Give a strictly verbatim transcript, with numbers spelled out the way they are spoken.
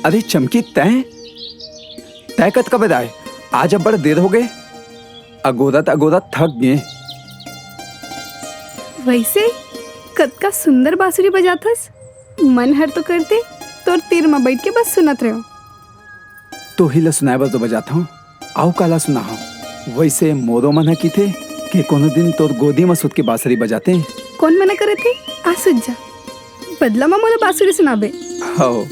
अरे चमकी, तैं तैं कतका बदाय? आज अब्बड़ देर हो गए, अगोरत अगोरत थक गए। वैसे कतका सुंदर बांसुरी बजाथस। मन हर तो करते तोर तीर म बैठ के बस सुनत रहो। तोही ल सुनाए बर तो बजात हूँ, अउ काला सुनाहूँ। वैसे मोरो मन ह किथे कि कोनो दिन तोर गोदी म सुत के बांसुरी बजाते। कौन मना करे थे? आ सुत जा, बदला म मोला बांसुरी सुनाबे। हव।